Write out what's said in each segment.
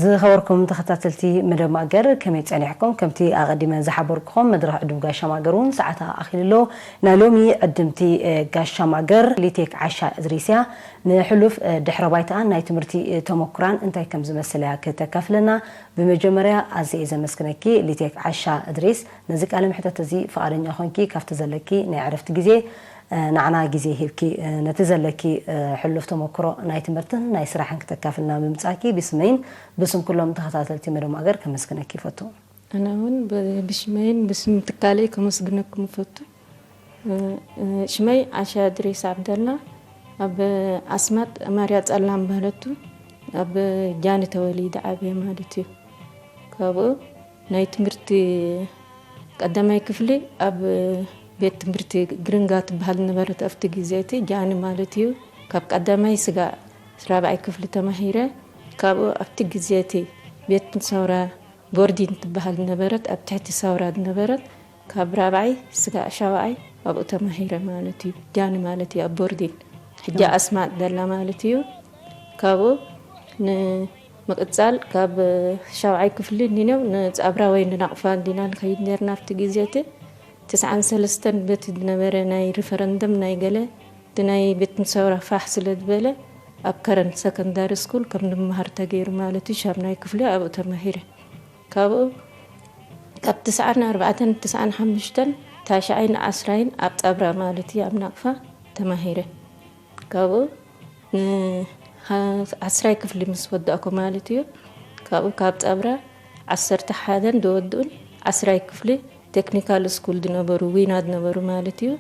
ዝኸበርኩም ተኸታተልቲ መደብ ማእገር፣ ከመይ ጸኒሕኩም? ከምቲ ኣቐዲመ ዝሓበርኩኹም፣ መድረኽ ዕዱም ጋሻ ማእገር እውን ሰዓታ ኣኺሉ ኣሎ። ናይ ሎሚ ዕድምቲ፣ እ፣ ጋሻ ማእገር ሊቴክ ዓሻ እድሪስ እያ። ንሕሉፍ፣ እ፣ ድሕረ ባይታኣን ናይ ትምህርቲ፣ እ፣ ተመኩራን እንታይ ከም ዝመስል እያ ክተካፍለና። ብመጀመርያ ኣዝየ እየ ዘመስግነኪ ሊቴክ ዓሻ እድሪስ፣ ነዚ ቃለ መሕተት እዚ ፍቓደኛ ኾንኪ ካብቲ ዘለኪ ናይ ዕረፍቲ ግዜ፣ እ፣ ንዓና ግዜ ሂብኪ፣ እ፣ ነቲ ዘለኪ፣ እ፣ ሕሉፍ ተመኩሮ ናይ ትምህርትን ናይ ስራሕን ክተካፍልና ብምምጻእኪ ብስመይን ብስም ኩሎም ተኸታተልቲ መደብ ማእገር ከመስግነኪ ይፈቱ። ኣነ እውን ብ-፣ ብሽመይን ብስም ትካለይ ከመስግነኩም እፈቱ። እ፣ እ፣ ሽመይ ዓሻ እድሪስ ዓብደላ፣ ኣብ ኣስማጥ ማርያ ጸላም በሃለቱ፣ ኣብ ጃኒ ተወሊደ ዓብየ ማለት እዩ። ካብኡ ናይ ትምህርቲ ቀዳማይ ክፍሊ ኣብ ቤት ትምህርቲ ግርንጋ ትበሃል ነበረት ኣብቲ ግዜ እቲ፣ ጃኒ ማለት እዩ። ካብ ቀዳማይ ስጋዕ ራብዓይ ክፍሊ ተማሂረ። ካብኡ ኣብቲ ግዜ እቲ ቤት ሰውራ ቦርዲን ትበሃል ነበረት፣ ኣብ ትሕቲ ሰውራ ነበረት። ካብ ራብዓይ ስጋዕ ሻውዓይ ኣብኡ ተማሂረ ማለት እዩ። ጃኒ ማለት እዩ ኣብ ቦርዲን። ሕጂ ኣስማጥ ዘላ ማለት እዩ። ካብኡ ንምቕጻል ካብ ሻውዓይ ክፍሊ እንዲነው ንጻብራ ወይ ንናቕፋ እንዲና ንኸይድ ነርና ኣብቲ ግዜ እቲ። ትስዓን ሰለስተን በቲ ዝነበረ ናይ ሪፈረንደም ናይ ገለ እቲ ናይ ቤት ምሰውራ ፋሕ ስለ ዝበለ ኣብ ከረን ሰከንዳሪ ስኩል ከም ንምሃር ተገይሩ ማለት እዩ። ሻምናይ ክፍሊ ኣብኡ ተማሂረ። ካብኡ ካብ ትስዓን ኣርባዕተን ትስዓን ሓሙሽተን ታሽዓይን ዓስራይን ኣብ ጻብራ ማለት እዩ ኣብ ናቕፋ ተማሂረ። ካብኡ ን-፣ ዓ-፣ ዓስራይ ክፍሊ ምስ ወዳእኩ ማለት እዩ። ካብኡ ካብ ጻብራ ዓሰርተ ሓደን ዝወድኡን ዓስራይ ክፍሊ ቴክኒካል ስኩል ዝነበሩ ዊና ዝነበሩ ማለት እዩ።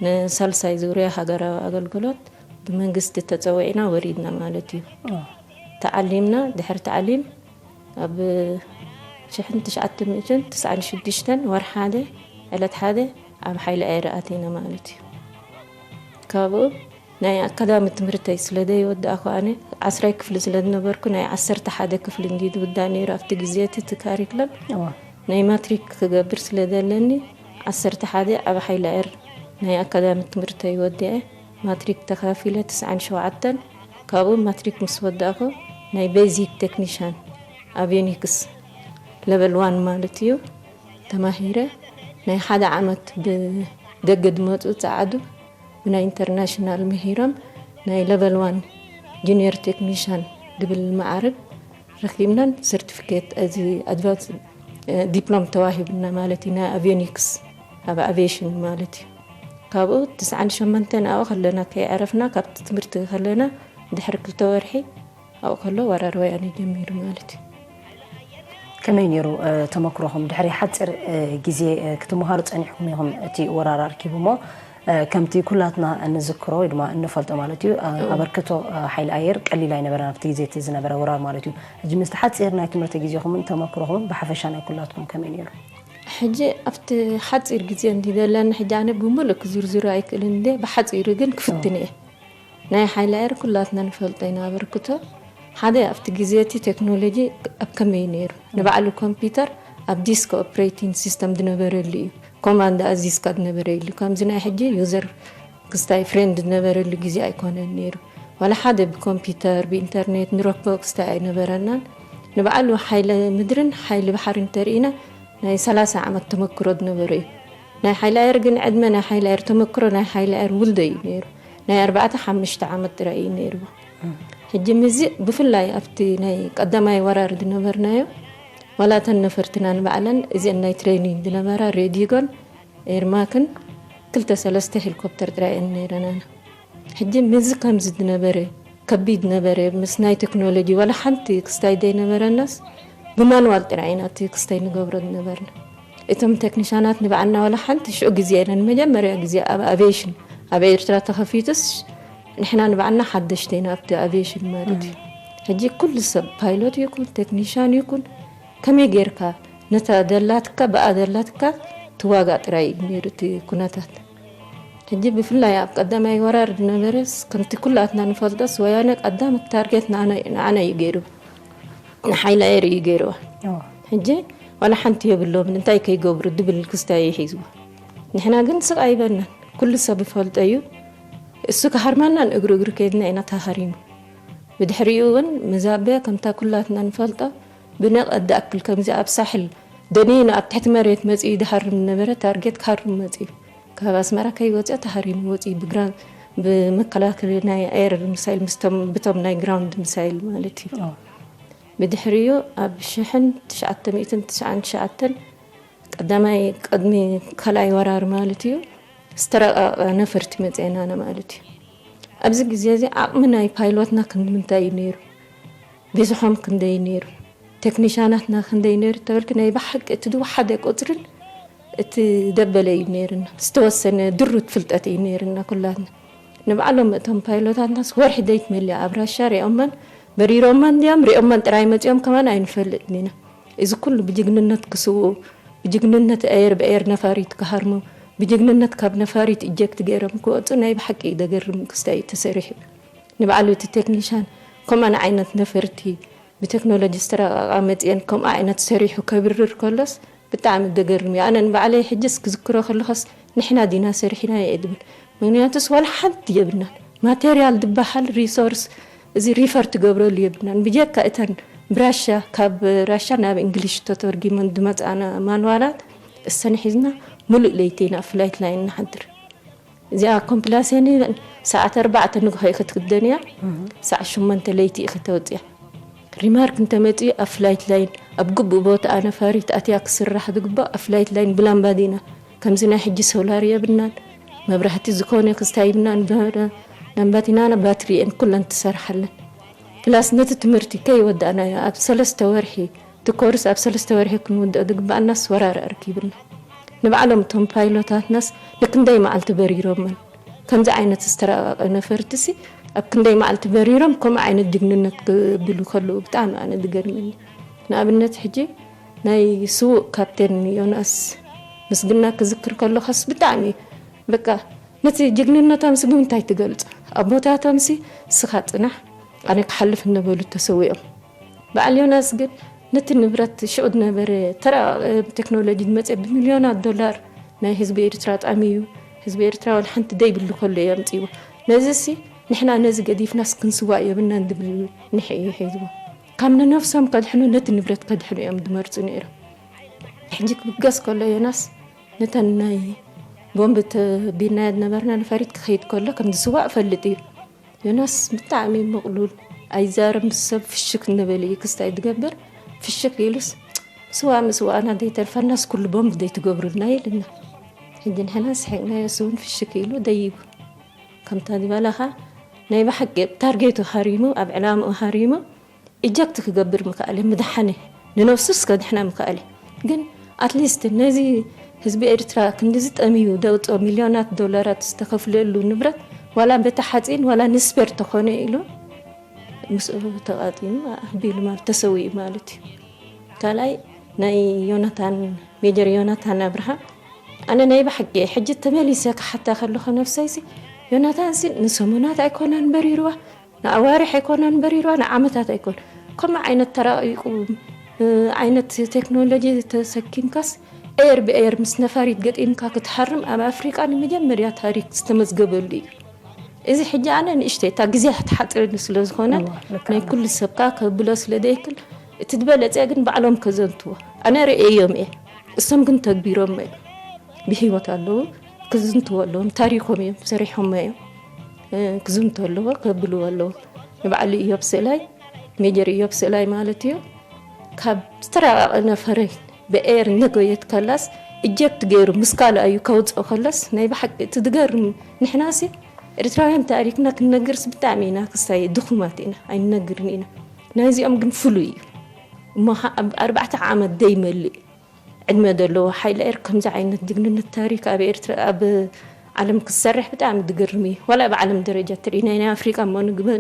ንሳልሳይ ዙርያ ሃገራዊ ኣገልግሎት ብመንግስቲ ተጸዊዕና ወሪድና ማለት እዩ። ኦ። ተዓሊምና፣ ድሕሪ ተዓሊም ኣብ ሽሕን ትሽዓተ ሚእትን ትስዓን ሽዱሽተን ወርሒ ሓደ ዕለት ሓደ ኣብ ሓይሊ ኣየር ኣቲና ማለት እዩ። ካብኡ ናይ ኣካዳሚ ትምህርተይ ስለ ዘይወዳእኩ ኣነ ዓስራይ ክፍሊ ስለ ዝነበርኩ ናይ ዓሰርተ ሓደ ክፍሊ እንዲ ዝውዳእ ነይሩ ኣብቲ ግዜ እቲ እቲ ካሪክለም። እዋ። ናይ ማትሪክ ክገብር ስለ ዘለኒ ዓሰርተ ሓደ ኣብ ሓይሊ ኣየር ናይ ኣካዳሚ ትምህርተይ ወዲአ ማትሪክ ተኻፊለ ትስዓን ሸውዓተን ካብኡ ማትሪክ ምስ ወዳእኩ ናይ ቤዚክ ቴክኒሻን ኣቪዮኒክስ ለቨል ዋን ማለት እዩ ተማሂረ። ናይ ሓደ ዓመት ብደገ ዝመፁ ጸዓዱ ብናይ ኢንተርናሽናል ምሂሮም ናይ ለቨል ዋን ጁኒየር ቴክኒሻን ዝብል መዓርግ ረኺብናን ሰርቲፊኬት እዚ ኣድቫንስ፣ እ፣ ዲፕሎም ተዋሂቡና ማለት እዩ። ናይ ኣቪዮኒክስ ኣብ ኣቪዬሽን ማለት እዩ። ካብኡ ትስዓን ሸሞንተን ኣብኡ ከለና ከይዕረፍና ካብቲ ትምህርቲ ከለና ድሕሪ ክልተ ወርሒ ኣብኡ ከሎ ወራር ወያነ ጀሚሩ ማለት እዩ። ከመይ ነይሩ፣ እ፣ ተመክሮኹም? ድሕሪ ሓጺር፣ እ፣ ግዜ፣ እ፣ ክትመሃሩ ጸኒሕኩም ኢኹም እቲ ወራር ኣርኪቡ እሞ፣ እ፣ ከምቲ ኩላትና እንዝክሮ ወይ ድማ እንፈልጦ ማለት እዩ፣ እ፣ እዎ። ኣበርክቶ፣ እ፣ ሓይሊ ኣየር ቀሊል ኣይነበረን ኣብቲ ግዜ እቲ ዝነበረ ወራር ማለት እዩ። ሕጂ ምስቲ ሓጺር ናይ ትምህርቲ ግዜኹምን ተመክሮኹምን ብሓፈሻ ናይ ኩላትኩም ከመይ ነይሩ? ሕጂ ኣብቲ ሓጺር ግዜ እንዲ ዘለኒ ሕጂ ኣነ ብምሉእ ክዝርዝሮ ኣይክእልን እንደ ብሓጺሩ ግን ክፍትን እየ። ናይ ሓይሊ ኣየር ኩላትና ንፈልጦ ኢና ኣበርክቶ። ሓደ ኣብቲ ግዜ እቲ ቴክኖሎጂ ኣብ ከመይ ነይሩ? ንባዕሉ ኮምፒውተር ኣብ ዲስክ ኦፕሬቲንግ ሲስተም ዝነበረሉ እዩ። ኮማንድ ኣዚዝካ ዝነበረሉ። ከምዚ ናይ ሕጂ ዩዘር ክስታይ ፍሬንድ ዝነበረሉ ግዜ ኣይኮነን ነይሩ። ዋላ ሓደ ብኮምፒውተር፣ ብኢንተርኔት ንረክቦ ክስታይ ኣይነበረናን። ንባዕሉ ሓይሊ ምድርን ሓይሊ ባሕርን እንተርኢና ናይ ሰላሳ ዓመት ተመክሮ ዝነበሮ እዩ። ናይ ሓይሊ ኣየር ግን ዕድመ ናይ ሓይሊ ኣየር ተመክሮ ናይ ሓይሊ ኣየር ውልዶ እዩ ነይሩ። ናይ ኣርባዕተ ሓሙሽተ ዓመት ጥራይ እዩ ነይርዎ። ሕጂ ምዚ ብፍላይ ኣብቲ ናይ ቀዳማይ ወራር ዝነበርናዮ ዋላ እተን ነፈርትና ንባዕለን እዚአን ናይ ትሬኒንግ ዝነበራ ሬዲጎን ኤርማክን ክልተ ሰለስተ ሄሊኮፕተር ጥራይ እየን ነይረናና። ሕጂ ምዚ ከምዚ ዝነበረ ከቢድ ነበረ፣ ምስ ናይ ቴክኖሎጂ ዋላ ሓንቲ ክስታይ ዘይነበረናስ ብማንዋል ጥራይ ኢና እቲ ክስታይ ንገብሮ ዝነበርና። እቶም ቴክኒሻናት ንባዕልና ዋላ ሓንቲ ሽዑ ግዜ ኢና ንመጀመርያ ግዜ ኣብ ኣቪዬሽን ኣብ ኤርትራ ተኸፊቱስ ንሕና ንባዕልና ሓደሽቲ ኢና ኣብቲ ኣቪዬሽን ማለት እዩ። ሕጂ ኩሉ ሰብ ፓይሎት ይኩን ቴክኒሻን ይኩን ከመይ ጌርካ ነታ ደላትካ ብኣ ደላትካ ትዋጋእ ጥራይ እዩ ነይሩ እቲ ኩነታት። ሕጂ ብፍላይ ኣብ ቀዳማይ ወራር ዝነበረስ ከምቲ ኩላትና ንፈልጦስ ወያነ ቀዳም ታርጌት ንዓና ንዓና እዩ ገይሩ። ንሓይሊ ኣየር እዩ ገይርዋ። ሕጂ ዋላ ሓንቲ የብሎምን እንታይ ከይገብሩ ድብል ክስታይ እዩ ሒዝዋ። ንሕና ግን ስቕ ኣይበልናን። ኩሉ ሰብ ይፈልጦ እዩ። እሱ ክሃርመናን እግሪ እግሪ ከይድና ኢና ተሃሪሙ። ብድሕሪኡ እውን ምዛበ ከምታ ኩላትና ንፈልጦ ብነቐ ዝኣክል ከምዚ ኣብ ሳሕል ደኒኑ ኣብ ትሕቲ መሬት መጺኡ ዝሃርም ዝነበረ ታርጌት ክሃርም መጺኡ። ካብ ኣስመራ ከይወፅኦ ተሃሪሙ ወፂኡ ብግራን ብመከላከሊ ናይ ኤር ሚሳይል ምስቶም ብቶም ናይ ግራውንድ ሚሳይል ማለት እዩ። ብድሕሪኡ ኣብ ሽሕን ትሽዓተ ሚእትን ትስዓን ትሽዓተን ቀዳማይ ቅድሚ ካልኣይ ወራር ማለት እዩ ዝተረቐቐ ነፈርቲ መፅአናና ማለት እዩ። ኣብዚ ግዜ እዚ ዓቕሚ ናይ ፓይሎትና ክንዲ ምንታይ እዩ ነይሩ? ብዝሖም ክንደይ ነይሩ? ቴክኒሻናትና ክንደይ ነይሩ ተበልኪ ናይ ብሓቂ እቲ ዝወሓደ ቁፅርን እቲ ደበለ እዩ ነይርና። ዝተወሰነ ድሩት ፍልጠት እዩ ነይርና ኩላትና። ንባዕሎም እቶም ፓይሎታትናስ ወርሒ ዘይትመልያ ኣብ ራሻ ሪኦማን በሪሮማን እንዲዮም ሪኦማን ጥራይ መፂኦም ከማን ኣይንፈልጥ ኢና። እዚ ኩሉ ብጅግንነት ክስውኡ ብጅግንነት ኣየር ብኣየር ነፋሪት ክሃርሙ ብጅግንነት ካብ ነፋሪት ኢጀክት ገይሮም ክወፁ ናይ ብሓቂ እዩ ደገርም ክስታይ እዩ ተሰሪሑ። ንባዕሉ እቲ ቴክኒሻን ከምኣን ዓይነት ነፈርቲ ብቴክኖሎጂ ዝተረቃቃ መፅአን ከምኡ ዓይነት ሰሪሑ ከብርር ከሎስ ብጣዕሚ ደገርም እዩ። ኣነ ንባዕለይ ሕጅስ ክዝክሮ ከለኸስ ንሕና ዲና ሰሪሕና እየ ድብል። ምክንያቱስ ዋላ ሓንቲ የብልናን። ማቴሪያል ድበሃል ሪሶርስ እዚ ሪፈር ትገብረሉ የብልናን። ብጀካ እተን ብራሻ ካብ ራሻ ናብ እንግሊሽ ተተርጊመን ዝመፅኣና ማንዋላት እሰን ሒዝና ሙሉእ ለይቲ ኢና ፍላይት ላይን ንሓድር። እዚኣ ኮምፕላሴኒ ሰዓት ኣርባዕተ ንግሆ ክትክደን እያ። ሰዓት ሸሞንተ ለይቲ ከተውፅያ። ሪማርክ እንተመፅኡ ኣብ ፍላይት ላይን ኣብ ግቡእ ቦታኣ ነፋሪት ኣትያ ክስራሕ ዝግባእ ኣብ ፍላይት ላይን ብላምባዲና ከምዚ ናይ ሕጂ ሶላር የብልናን። መብራህቲ ዝኾነ ክስታይ ይብልናን። ላምባዲናና ባትሪ እየን ኩለን ትሰርሓለን። ፕላስ ነቲ ትምህርቲ ከይወዳእናዮ ኣብ ሰለስተ ወርሒ እቲ ኮርስ ኣብ ሰለስተ ወርሒ ክንውድኦ ዝግባኣናስ ወራር ኣርኪብና። ንባዕሎም እቶም ፓይሎታትናስ ንክንደይ መዓልቲ በሪሮመን ከምዚ ዓይነት ዝተረቃቀ ነፈርትሲ ኣብ ክንደይ መዓልቲ በሪሮም ከምኡ ዓይነት ጅግንነት ክብሉ ከለዉ ብጣዕሚ ኣነ ዝገርመኒ። ንኣብነት ሕጂ ናይ ስዉእ ካፕቴን ዮናስ ምስግና ክዝክር ከለኻስ ብጣዕሚ በቃ ነቲ ጅግንነቶምሲ ብምንታይ ትገልጾ? ኣቦታቶምሲ እስኻ ጽናሕ ኣነ ክሓልፍ እናበሉ ተሰዊኦም። በዓል ዮናስ ግን ነቲ ንብረት ሽዑ ዝነበረ ተረቃቂ ቴክኖሎጂ ዝመፀ ብሚልዮናት ዶላር ናይ ህዝቢ ኤርትራ ጣምዩ ህዝቢ ኤርትራ ዋላ ሓንቲ ደይብሉ ከሎ እዩ ኣምፅዎ። ነዚ ሲ ንሕና ነዚ ገዲፍናስ ክንስዋእ የብልናን ዝብል ንሕ እዩ ሒዝዎ። ካብ ንነፍሶም ከድሕኑ ነቲ ንብረት ከድሕኑ እዮም ዝመርፁ ነይሮም። ሕጂ ክብገስ ከሎ ዮናስ ነተን ናይ ቦምብ ተቢልናዮ ዝነበርና ነፋሪት ክኸይድ ከሎ ከም ዝስዋእ እፈልጥ እዩ። ዮናስ ብጣዕሚ ምቕሉል ኣይዛረብ ምስ ሰብ ፍሽክ እናበለ እዩ ክስታይ ዝገብር። ፍሽክ ኢሉስ ስዋ ምስዋእና ዘይተርፈናስ ኩሉ ቦምብ ዘይትገብሩልና ኢልና። ሕጂ ንሕና ስሒቅናዮ እሱ እውን ፍሽክ ኢሉ ደይቡ። ከምታ ዝበላኻ ናይ ብሓቂ ኣብ ታርጌቱ ሃሪሙ ኣብ ዕላምኡ ሃሪሙ ኢጀክት ክገብር ምክኣለ ምድሓነ ንነብሱስ ከድሕና ምክኣለ ግን ኣትሊስት ነዚ ህዝቢ ኤርትራ ክንድዚ ጠምዩ ደውፅኦ ሚልዮናት ዶላራት ዝተኸፍለሉ ንብረት ዋላ በቲ ሓፂን ዋላ ንስፔር ተኾነ ኢሉ ምስኡ ተቃጢኑ ኣቢሉ ማለት ተሰዊኡ ማለት እዩ። ካልኣይ ናይ ዮናታን ሜጀር ዮናታን ኣብርሃ ኣነ ናይ ብሓቂ ሕጂ ተመሊሰ ክሓታ ከለኹ ነብሰይሲ ዮናታንሲ ንሰሙናት ኣይኮነን በሪርዋ ንኣዋርሕ ኣይኮነን በሪርዋ ንዓመታት ኣይኮን ከምኡ ዓይነት ተራቂቁ ዓይነት ቴክኖሎጂ ተሰኪምካስ ኤር ብኤር ምስ ነፋሪት ገጢምካ ክትሃርም ኣብ ኣፍሪቃ ንመጀመርያ ታሪክ ዝተመዝገበሉ እዩ። እዚ ሕጂ ኣነ ንእሽተይ እታ ግዜ ክትሓፅረኒ ስለ ዝኾነ ናይ ኩሉ ሰብካ ከብሎ ስለ ደይክል እቲ ዝበለፀ ግን ባዕሎም ከዘንትዎ ኣነ ርእዮም እየ እሶም ግን ተግቢሮም እዮም ብህይወት ኣለዉ ክዝንትዎ ኣለዎም ታሪኮም እዮም ሰሪሖም እዮም ክዝንቶ ኣለዎ ከብልዎ ኣለዎ ንባዕሉ እዮብ ስእላይ ሜጀር እዮብ ስእላይ ማለት እዩ ካብ ዝተረቃቀ ነፈረ ብኤር ነጎየት ከላስ እጀክት ገይሩ ምስ ካልኣ እዩ ከውፅኦ ከለስ ናይ ብሓቂ እቲ ዝገርም ንሕናሲ ኤርትራውያን ታሪክና ክንነግርስ ብጣዕሚ ኢና ክሳየ ድኹማት ኢና ኣይንነግርን ኢና ናይዚኦም ግን ፍሉይ እዩ እሞ ኣብ ኣርባዕተ ዓመት ደይመልእ ዕድመ ዘለዎ ሓይሊ ኤር ከምዚ ዓይነት ጅግንነት ታሪክ ኣብ ኤርትራ ኣብ ዓለም ክሰርሕ ብጣዕሚ ዝገርም እዩ ዋላ ኣብ ዓለም ደረጃ ትርኢ ናይ ናይ ኣፍሪቃ እሞ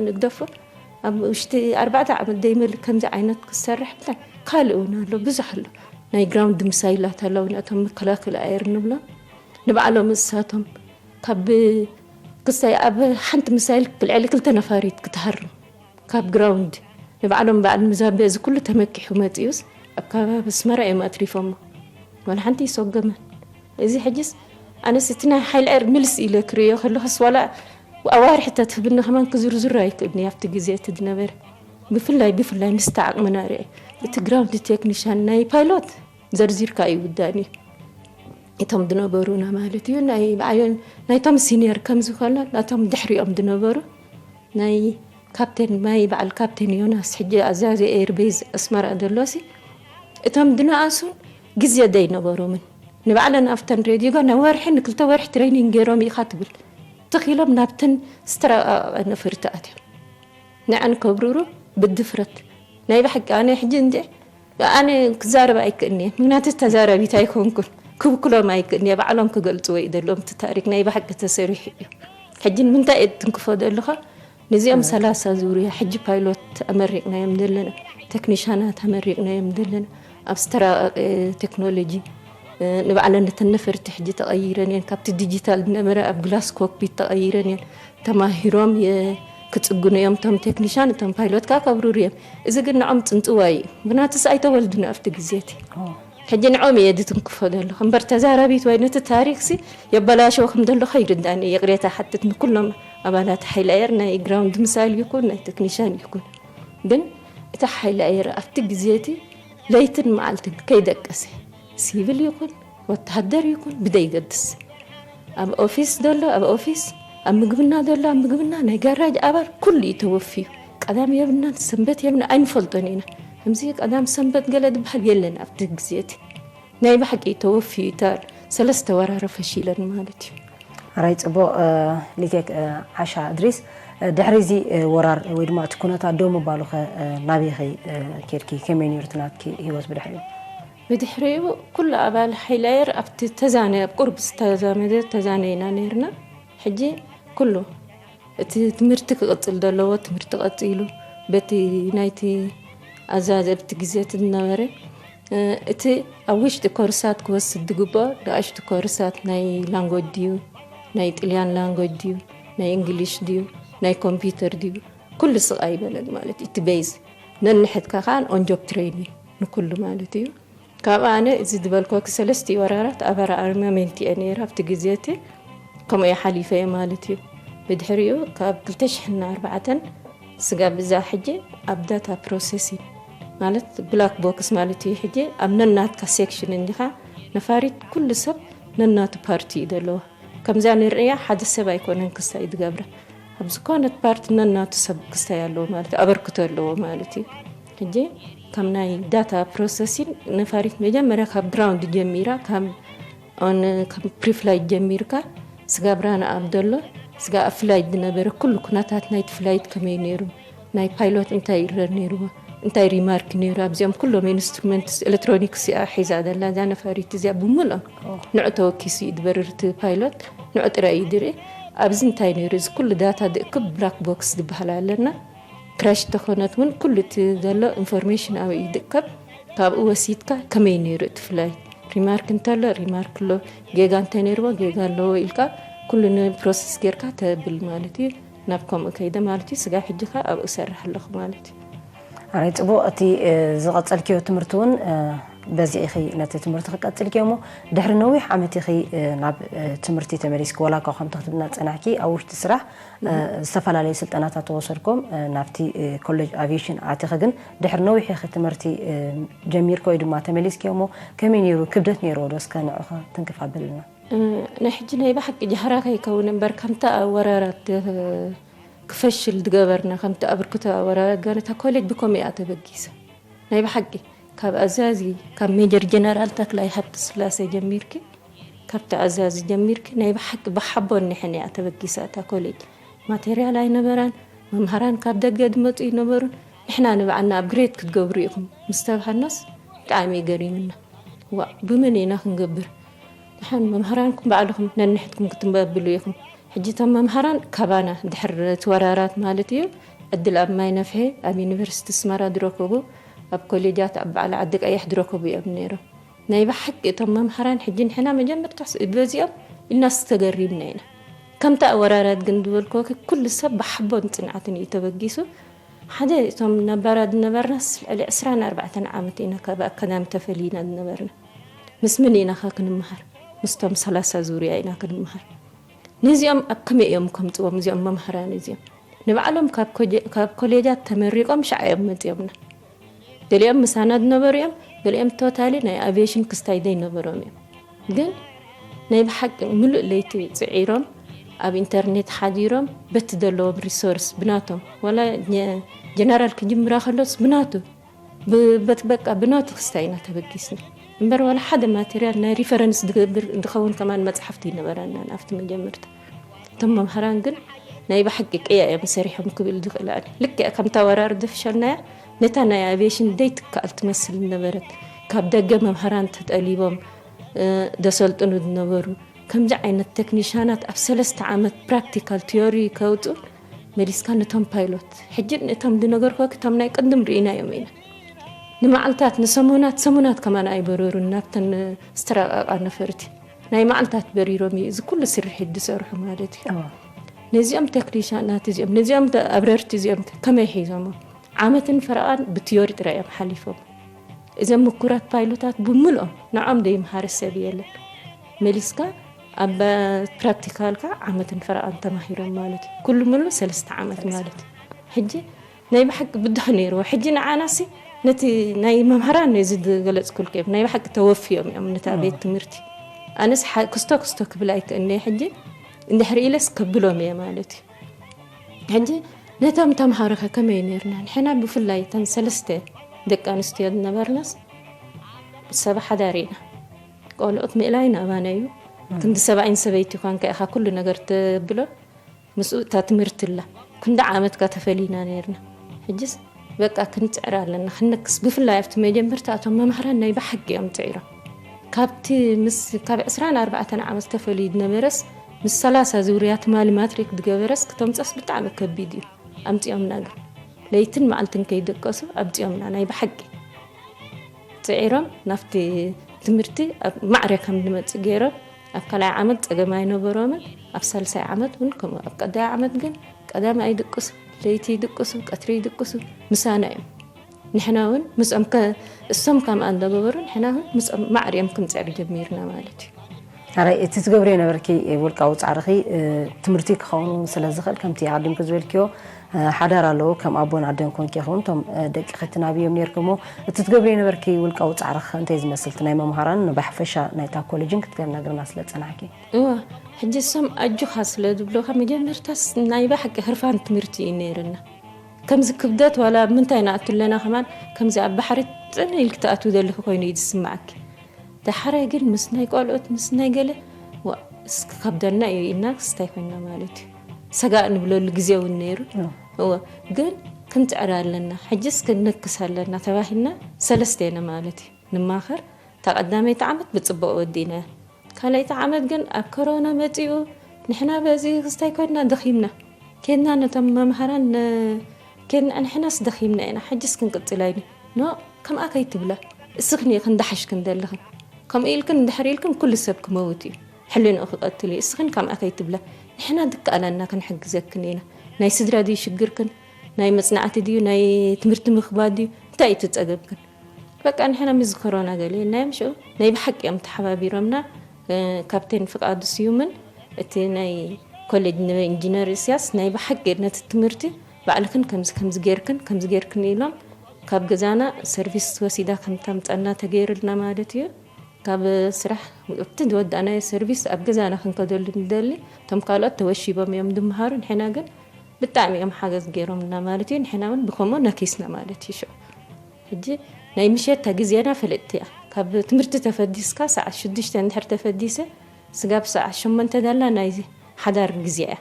ንግደፎ ኣብ ውሽጢ ኣርባዕተ ዓመት ደይመልእ ከምዚ ዓይነት ክሰርሕ ብጣዕሚ ካልእ እውን ኣሎ ብዙሕ ኣሎ ናይ ግራውንድ ምሳይላት ኣለዉ ነቶም መከላከል ኣየር ንብሎ ንባዕሎም እሳቶም ካብ ክስታይ ኣብ ሓንቲ ምሳይል ልዕሊ ክልተ ነፋሪት ክትሃርም ካብ ግራውንድ ንባዕሎም በዓል ምዛበ እዚ ኩሉ ተመኪሑ መፂኡስ ኣብ ከባቢ ኣስመራ እዮም ኣትሪፎሞ ዋላ ሓንቲ ይሰጎመን እዚ ሕጅስ ኣነስ እቲ ናይ ሓይሊ ኤር ምልስ ኢለ ክርእዮ ከለኹስ ዋላ ኣዋርሒ ተትህብኒ ከማን ክዝርዝሮ ኣይክእልን እየ ኣብቲ ግዜ እቲ ዝነበረ። ብፍላይ ብፍላይ ምስቲ ዓቕምና ርኤ፣ እቲ ግራውንድ ቴክኒሻን ናይ ፓይሎት ዘርዚርካ ኣይውዳእን እዩ። እቶም ዝነበሩና ማለት እዩ ናይ ብዓዮን ናይቶም ሲኒየር ከምዚ ከሎ ናቶም ድሕሪኦም ዝነበሩ ናይ ካፕቴን ማይ በዓል ካፕቴን ዮናስ ሕጂ ኣዛዚ ኤርቤዝ ኣስመራ ዘሎሲ እቶም ድነኣሱ ግዜ ዘይነበሮምን ንባዕለን ኣብተን ሬድዮ ጋር ናይ ወርሒ ንክልተ ወርሒ ትሬኒንግ ገይሮም ኢኻ ትብል ትኺሎም ናብተን ዝተረቃቀቀ ነፈርቲ ኣትዮም ንዐን ከብርሩ ብድፍረት ናይ ብሓቂ ኣነ ሕጂ እንዲ ኣነ ክዛረብ ኣይክእልንየ ምክንያቱ ተዛራቢት ኣይኮንኩን ክብክሎም ኣይክእልንየ ባዕሎም ክገልፅዎ እዩ ዘለዎም እቲ ታሪክ ናይ ብሓቂ ተሰሪሑ እዩ ሕጂ ንምንታይ እየ ትንክፎ ዘለኻ ነዚኦም ሰላሳ ዙርያ ሕጂ ፓይሎት ኣመሪቕናዮም ዘለና ቴክኒሻናት ኣመሪቕናዮም ዘለና ኣብ ዝተራቀቀ ቴክኖሎጂ ንባዕለን እተን ነፈርቲ ሕጂ ተቐይረን እየን ካብቲ ዲጂታል ዝነበረ ኣብ ግላስ ኮክፒት ተቐይረን እየን ተማሂሮም ክጽግኑ እዮም እቶም ቴክኒሻን እቶም ፓይሎት ከዓ ከብርሩ እዮም እዚ ግን ንዖም ጽንጽዋይ እዩ ምክንያቱስ ኣይተወልዱን ኣብቲ ግዜ እቲ ሕጂ ንዖም እየ ዝትንክፎ ዘለኹ እምበር ተዛራቢት ወይ ነቲ ታሪክሲ የበላሸወ ከም ዘለኹ ይርዳኒ ይቕሬታ ሓትት ንኩሎም ኣባላት ሓይሊ ኣየር ናይ ግራውንድ ምሳይል ይኩን ናይ ቴክኒሻን ይኩን ግን እቲ ሓይሊ ኣየር ኣብቲ ግዜ እቲ ለይትን መዓልትን ከይደቀሰ ሲቪል ይኩን ወተሃደር ይኩን ብደይገድስ ኣብ ኦፊስ ዘሎ ኣብ ኦፊስ ኣብ ምግብና ዘሎ ኣብ ምግብና ናይ ጋራጅ ኣባል ኩሉ እዩ ተወፍዩ ቀዳም የብልናን ሰንበት የብልና ኣይንፈልጦን ኢና ከምዚ ቀዳም ሰንበት ገለ ዝበሃል የለን ኣብቲ ግዜ እቲ ናይ ብሓቂ ተወፍዩ እታ ሰለስተ ወራር ፈሺለን ማለት እዩ። ኣራይ ጽቡቕ ሊቴክ ዓሻ እድሪስ ድሕሪ እዚ ወራር ወይ ድማ እቲ ኩነታት ደው ምባሉ ከ ናበይ ኸ ኬድኪ ከመይ ነይሩ እቲ ናትኪ ህይወት ብድሕሪኡ? ብድሕሪኡ ኩሉ ኣባል ሓይሊ ኣየር ኣብቲ ተዛነ ኣብ ቁርብ ዝተዛመደ ተዛነ ኢና ነይርና ሕጂ ኩሉ እቲ ትምህርቲ ክቕጽል ዘለዎ ትምህርቲ ቀጺሉ በቲ ናይቲ ኣዛዘብቲ ግዜ እቲ ዝነበረ እቲ ኣብ ውሽጢ ኮርሳት ክወስድ ዝግብኦ ንኣሽቱ ኮርሳት ናይ ላንጎጅ ድዩ ናይ ጥልያን ላንጎጅ ድዩ ናይ እንግሊሽ ድዩ ናይ ኮምፒውተር ድዩ ኩሉ ስቕ ኣይበለን ማለት እቲ ቤዝ ነንሕድካ ከዓ ኦንጆብ ትሬኒንግ ንኩሉ ማለት እዩ ካብ ኣነ እዚ ዝበልኮኪ ሰለስቲኡ ወራራት ኣበራ ኣርመመንት እየ ነይረ ኣብቲ ግዜ እቲ ከምኡ እየ ሓሊፈ እየ ማለት እዩ ብድሕሪኡ ካብ ክልተ ሽሕን ኣርባዕተን ስጋብ እዛ ሕጂ ኣብ ዳታ ፕሮሰሲንግ ማለት ብላክ ቦክስ ማለት እዩ ሕጂ ኣብ ነናትካ ሴክሽን እንዲኻ ነፋሪት ኩሉ ሰብ ነናቱ ፓርቲ እዩ ዘለዎ ከምዛ ንርእያ ሓደ ሰብ ኣይኮነን ክስታይ ዝገብረ ኣብ ዝኾነት ፓርቲ ነናቱ ሰብ ክስታይ ኣለዎ ማለት እዩ ኣበርክቶ ኣለዎ ማለት እዩ ሕጂ ከም ናይ ዳታ ፕሮሰሲን ነፋሪት መጀመርያ ካብ ግራውንድ ጀሚራ ካብ ኦን ከም ፕሪፍላይት ጀሚርካ ስጋ ብራና ኣብ ዘሎ ስጋ ኣብ ፍላይት ዝነበረ ኩሉ ኩነታት ናይቲ ፍላይት ከመይ ነይሩ ናይ ፓይሎት እንታይ ይረር ነይርዎ እንታይ ሪማርክ ነይሩ ኣብዚኦም ኩሎም ኢንስትሩመንትስ ኤሌክትሮኒክስ እያ ሒዛ ዘላ እዛ ነፋሪት እዚኣ ብምልኦም ንዑ ተወኪሱ እዩ ዝበርር እቲ ፓይሎት ንዑ ጥራይ እዩ ዝርኢ ኣብዚ እንታይ ነይሩ እዚ ኩሉ ዳታ ዝእክብ ብላክ ቦክስ ዝበሃል ኣለና ክራሽ ተኾነት እውን ኩሉ እቲ ዘሎ ኢንፎርሜሽን ኣበይ እዩ ዝእከብ ካብኡ ወሲድካ ከመይ ነይሩ እቲ ፍላይት ሪማርክ እንተሎ ሪማርክ ኣሎ ጌጋ እንተነይርዎ ጌጋ ኣለዎ ኢልካ ኩሉ ንፕሮሰስ ጌርካ ተብል ማለት እዩ ናብ ከምኡ ከይደ ማለት እዩ ስጋብ ሕጂ ከ ኣብኡ እሰርሕ ኣለኹ ማለት እዩ ኣራይ ፅቡቅ እቲ ዝቀፀልክዮ ትምህርቲ እውን በዚ ኢኺ ነቲ ትምህርቲ ክቀፅልክዮ እሞ ድሕሪ ነዊሕ ዓመት ኢኺ ናብ ትምህርቲ ተመሊስኪ ዋላ እኳ ከምቲ ክትብልና ዝፀናሕኪ ኣብ ውሽጢ ስራሕ ዝተፈላለዩ ስልጠናታት ተወሰድኩም ናብቲ ኮሌጅ ኣቪሽን ኣቲኺ ግን ድሕሪ ነዊሕ ኢኺ ትምህርቲ ጀሚርኪ ወይ ድማ ተመሊስክዮ እሞ ከመይ ነይሩ ክብደት ነይርዎ ዶ እስከ ንዑኸ ትንክፍ ኣብልና ናይ ሕጂ ናይ ብሓቂ ጃህራ ከይከውን እምበር ከምታ ኣወራራት ክፈሽል ዝገበርና ከምቲ ኣበርክቶ ኣወራራት ጋር እታ ኮሌጅ ብከምኡ እያ ተበጊሳ ናይ ብሓቂ ካብ ኣዛዚ ካብ ሜጀር ጀነራል ተክላይ ሃብተስላሴ ጀሚርኪ ካብቲ ኣዛዚ ጀሚርኪ ናይ ብሓቂ ብሓቦ እኒሐን እያ ተበጊሳ እታ ኮሌጅ ማቴርያል ኣይነበራን መምሃራን ካብ ደገ ዝመፁ ይነበሩን ንሕና ንባዕልና ኣብ ግሬድ ክትገብሩ ኢኹም ምስ ተባሃልናስ ብጣዕሚ እዩ ገሪምና ዋእ ብመን ኢና ክንገብር ደሓን መምሃራንኩም ባዕልኹም ነንሕድኩም ክትንበብሉ ኢኹም ሕጂ እቶም መምሃራን ካባና ድሕር እቲ ወራራት ማለት እዩ ዕድል ኣብ ማይ ነፍሒ ኣብ ዩኒቨርሲቲ ኣስመራ ዝረከቡ ኣብ ኮሌጃት ኣብ በዓል ዓዲ ቀይሕ ዝረከቡ እዮም ነይሮም ናይ ብሓቂ እቶም መምሃራን ሕጂ ንሕና መጀመርታ በዚኦም ኢልና ዝተገሪምና ኢና ከምቲ ኣወራራት ግን ዝበልክወኪ ኩሉ ሰብ ብሓቦን ፅንዓትን እዩ ተበጊሱ ሓደ እቶም ነባራት ዝነበርናስ ልዕሊ ዕስራን ኣርባዕተን ዓመት ኢና ካብ ኣካዳሚ ተፈሊና ዝነበርና ምስ ምን ኢና ኸ ክንምሃር ምስቶም ሰላሳ ዙርያ ኢና ክንምሃር ነዚኦም ኣብ ከመይ እዮም ከምፅዎም? እዚኦም መምሃራን እዚኦም ንባዕሎም ካብ ኮጀ- ካብ ኮሌጃት ተመሪቆም ሻዕ እዮም መፅኦምና። ገሊኦም ምሳና ዝነበሩ እዮም፣ ገሊኦም ቶታሊ ናይ ኣቪዬሽን ክስታይ ዘይነበሮም እዮም። ግን ናይ ብሓቂ ምሉእ ለይቲ ፅዒሮም ኣብ ኢንተርኔት ሓዲሮም በቲ ዘለዎም ሪሶርስ ብናቶም ዋላ ጀነራል ክጅምራ ከሎስ ብናቱ በት በቃ ብናቱ ክስታይ ኢና ተበጊስና እምበር ዋላ ሓደ ማቴርያል ናይ ሪፈረንስ ዝገብር ዝኸውን ከማን መፅሓፍቲ ይነበረናን ኣብቲ መጀመርታ። እቶም መምሃራን ግን ናይ ብሓቂ ቅያ እዮም ሰሪሖም ክብል ዝኽእል ኣነ። ልክዕ ከምታ ወራር ዝፍሸልናያ ነታ ናይ ኣቪዬሽን ዘይትከኣል ትመስል ነበረት። ካብ ደገ መምሃራን ተጠሊቦም እ፣ ዘሰልጥኑ ዝነበሩ ከምዚ ዓይነት ቴክኒሻናት ኣብ ሰለስተ ዓመት ፕራክቲካል ቲዮሪ ከውፁ መሊስካ ነቶም ፓይሎት ሕጂ እቶም ዝነገርኩ እቶም ናይ ቅድም ርኢናዮም ኢና። ንመዓልታት ንሰሙናት ሰሙናት ከማን ኣይበረሩን ናብተን ዝተራቃቃ ነፈርቲ ናይ መዓልታት በሪሮም እዩ እዚ ኩሉ ስርሒት ዝሰርሑ ማለት እዩ። ነዚኦም ቴክኒሻናት እዚኦም ነዚኦም ኣብረርቲ እዚኦም ከመይ ሒዞሞ? ዓመትን ፈረቓን ብቲዮሪ ጥራይ እዮም ሓሊፎም። እዞም ምኩራት ፓይሎታት ብምልኦም ንዖም ዘይምሃረ ሰብ የለን። መሊስካ ኣብ ፕራክቲካልካ ዓመትን ፈረቓን ተማሂሮም ማለት እዩ። ኩሉ ምሉ ሰለስተ ዓመት ማለት እዩ። ሕጂ ናይ ብሓቂ ብድሆ ነይርዎ። ሕጂ ንዓናሲ ነቲ ናይ መምሃራን ነዚ ዝገለጽኩልኩም ናይ ብሓቂ ተወፍዮም እዮም ነታ ቤት ትምህርቲ። ኣነስ ክስቶ ክስቶ ክብል ኣይክእልንየ ሕጂ እንድሕር ኢለስ ከብሎም እየ ማለት እዩ። ሕጂ ነቶም ተምሃሮኸ ከመይ ነርና ንሕና ብፍላይ እተን ሰለስተ ደቂ ኣንስትዮ ዝነበርናስ ሰብ ሓዳር ኢና። ቆልዑት ምእላይ ናባና እዩ። ክንዲ ሰብኣይን ሰበይቲ ኳንካ ኢኻ ኩሉ ነገር ተብሎ ምስኡ እታ ትምህርቲ ኣላ። ክንዲ ዓመትካ ተፈሊና ነርና። ሕጅስ በቃ ክንፅዕር ኣለና ክንነክስ ብፍላይ ኣብቲ መጀመርታ እቶም መምሃራን ናይ ብሓቂ እዮም ፅዒሮም። ካብቲ ምስ ካብ ዕስራን ኣርባዕተን ዓመት ተፈልዩ ዝነበረስ ምስ ሰላሳ ዝውርያ ትማሊ ማትሪክ ዝገበረስ ክተምፀስ ብጣዕሚ ከቢድ እዩ። ኣምፂኦምና ግን ለይትን መዓልትን ከይደቀሱ ኣምፂኦምና ናይ ብሓቂ ፅዒሮም ናብቲ ትምህርቲ ኣብ ማዕረ ከም ንመፅእ ገይሮም ኣብ ካልኣይ ዓመት ፀገም ኣይነበሮምን። ኣብ ሳልሳይ ዓመት እውን ከምኡ ኣብ ቀዳይ ዓመት ግን ቀዳም ኣይድቅሱ ለይቲ ይድቅሱ ቀትሪ ይድቅሱ ምሳና እዮም። ንሕና እውን ምስኦም እሶም ከም ኣንዳገበሩ ንሕና እውን ምስኦም ማዕርዮም ክንፅዕር ጀሚርና ማለት እዩ። ኣራይ እቲ ትገብርዮ ነበርኪ ውልቃዊ ፃዕርኺ ትምህርቲ ክኸውን ስለ ዝኽእል ከምቲ ኣቐዲምኪ ዝበልክዮ ሓዳር ኣለዎ ከም ኣቦን ኣደን ኮንኪ ኹን እቶም ደቂ ክትናብዮም ነርክሞ እቲ ትገብርዮ ነበርኪ ውልቃዊ ፃዕርኺ እንታይ ዝመስል ናይ መምሃራን ብሓፈሻ ናይታ ኮሌጅን ክትነግርና ስለ ፀናሕኪ። እዋ ሕጂ እሶም ኣጆኻ ስለ ዝብሉኻ መጀመርታስ ናይ ብሓቂ ህርፋን ትምህርቲ እዩ ነይርና። ከምዚ ክብደት ዋላ ምንታይ ንኣቱ ኣለና ከማን ከምዚ ኣብ ባሕሪ ጥን ኢልኪ ትኣትዊ ዘለኺ ኮይኑ እዩ ዝስምዓኪ። ዳሕራይ ግን ምስ ናይ ቆልዑት ምስ ናይ ገለ ዋ እስኪ ከብደና እዩ ኢልና ክስታይ ኮይና ማለት እዩ። ሰጋእ ንብለሉ ግዜ እውን ነይሩ። እወ ግን ክንፅዕር ኣለና ሕጅስ ክንነክስ ኣለና ተባሂልና ሰለስተ ኢና ማለት እዩ ንማኸር። እታ ቀዳመይቲ ዓመት ብፅቡቕ ወዲእናያ። ካልኣይቲ ዓመት ግን ኣብ ኮሮና መፂኡ ንሕና በዚ ክስታይ ኮይንና ደኺምና። ኬድና ነቶም መምሃራን ኬድና ንሕናስ ደኺምና ኢና ሕጅስ ክንቅፅል ኣይኒ ኖ ከምኣ ከይትብላ እስኽን ኢኽን ዳሕሽክን ዘለኽን ከምኡ ኢልክን እንድሕር ኢልክን ኩሉ ሰብ ክመውት እዩ ሕልንኡ ክቐትል እዩ እስኽን ከምኣ ከይትብላ ንሕና ድከኣለና ክንሕግዘክን ኢና ናይ ስድራ ድዩ ሽግርክን ናይ መፅናዕቲ ድዩ ናይ ትምህርቲ ምኽባድ ድዩ እንታይ እዩ ትፀገብክን በቃ ንሕና ምስ ኮሮና ገለ ኢልናዮም ሽዑ ናይ ብሓቂ እዮም ተሓባቢሮምና ካፕቴን ፍቃዱ ስዩምን እቲ ናይ ኮሌጅ ንበይ ኢንጂነር እስያስ ናይ ብሓቂ ነቲ ትምህርቲ ባዕልክን ከምዚ ከምዚ ጌርክን ከምዚ ጌርክን ኢሎም ካብ ገዛና ሰርቪስ ወሲዳ ከምተምፀና ተገይርልና ማለት እዩ ካብ ስራሕ እቲ ዝወዳእናዮ ሰርቪስ ኣብ ገዛና ክንከደሉ ንደሊ እቶም ካልኦት ተወሺቦም እዮም ዝምሃሩ ንሕና ግን ብጣዕሚ እዮም ሓገዝ ገይሮምልና ማለት እዩ ንሕና እውን ብከምኡ ነኪስና ማለት እዩ ሽዑ ሕጂ ናይ ምሸት ግዜና ፍልጥቲ እያ ካብ ትምህርቲ ተፈዲስካ ሰዓት ሽዱሽተ እንድሕር ተፈዲሰ ስጋብ ሰዓት ሸሞንተ ደላ ናይ ሓዳር ግዜ እያ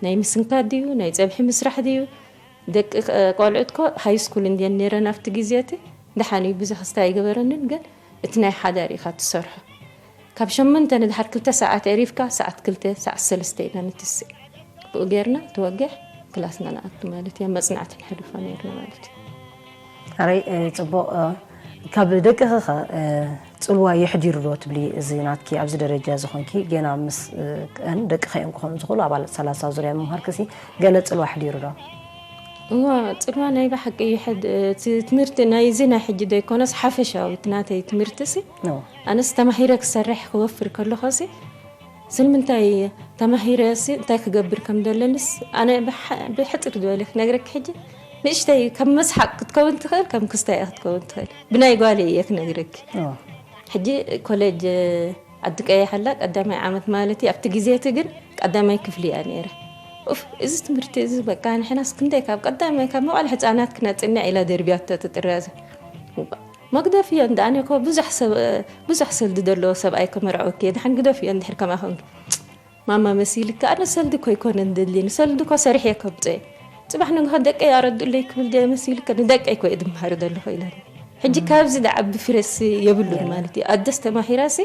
ናይ ምስንካት ድዩ ናይ ፀብሒ ምስራሕ ድዩ ደቂ ቆልዑትኮ ሃይስኩል እንድየን ነይረን ኣብቲ ግዜ እቲ ደሓን እዩ ብዙሕ ክስታይ ኣይገበረንን ግን እቲ ናይ ሓዳር ኢኻ ትሰርሖ ካብ ሸሞንተ ንድሓር ክልተ ሰዓት ዕሪፍካ ሰዓት ክልተ ሰዓት ሰለስተ ኢና ንትስእ ብኡ ጌርና ተወግሕ ክላስና ንኣቱ ማለት እያ መፅናዕቲ ንሕልፎ ነርና ማለት እዩ ኣረይ ፅቡቕ ካብ ደቅኺ ኸ ፅልዋ የሕዲሩ ዶ ትብሊ እዚ ናትኪ ኣብዚ ደረጃ ዝኾንኪ ገና ምስ ደቅኺ እዮም ክኾኑ ዝኽእሉ ኣባላት ሰላሳ ዙርያ ምምሃርክሲ ገለ ፅልዋ ኣሕዲሩ ዶ እዋ ፅልዋ ናይ ብሓቂ ይሕድ እቲ ትምህርቲ ናይዚ ናይ ሕጂ ዶ ይኮነስ ሓፈሻዊ እቲ ናተይ ትምህርቲ ሲ ኣነስ ተማሂረ ክሰርሕ ክወፍር ከለኹ ሲ ስለምንታይ ተማሂረሲ እንታይ ክገብር ከም ዘለንስ ኣነ ብሓ- ብሕፅር ዝበለ ክነግረኪ። ሕጂ ንእሽተይ ከም መስሓቅ ክትከውን ትኽእል፣ ከም ክስታይ ክትከውን ትኽእል። ብናይ ጓለይ እየ ክነግረኪ። ሕጂ ኮሌጅ ዓዲ ቀይሕ ኣላ፣ ቀዳማይ ዓመት ማለት እዩ። ኣብቲ ግዜ እቲ ግን ቀዳማይ ክፍሊ እያ ነይረ። ኡፍ፣ እዚ ትምህርቲ እዚ በቃ ንሕናስ ክንደይ ካብ ቀዳማይ ካብ መዋዕለ ህፃናት ክነፅንዕ ኢላ ደርብያቶ እቲ ጥራዝ። መግደፍ እዮ እንዳ ኣነ እኮ ብዙሕ ሰብ ብዙሕ ሰልዲ ዘለዎ ሰብኣይ ከመርዐወኪ እየ፣ ድሓን ግደፍ እዮ እንድሕር ከማኹም። ማማ መሲልካ ኣነ ሰልዲ እኮ ኣይኮነን ደልኒ፣ ሰልዲ እኮ ሰሪሐ እየ ከምፅኦ። ፅባሕ ንግሆ ደቀይ ኣረድኡለይ ክብል ድየ መሲልካ? ንደቀይ እኮ እየ ድምሃር ዘለኹ ኢላኒ። ሕጂ ካብዚ ድዓቢ ፍረስ የብሉን ማለት እዩ። ኣደስ ተማሂራሲ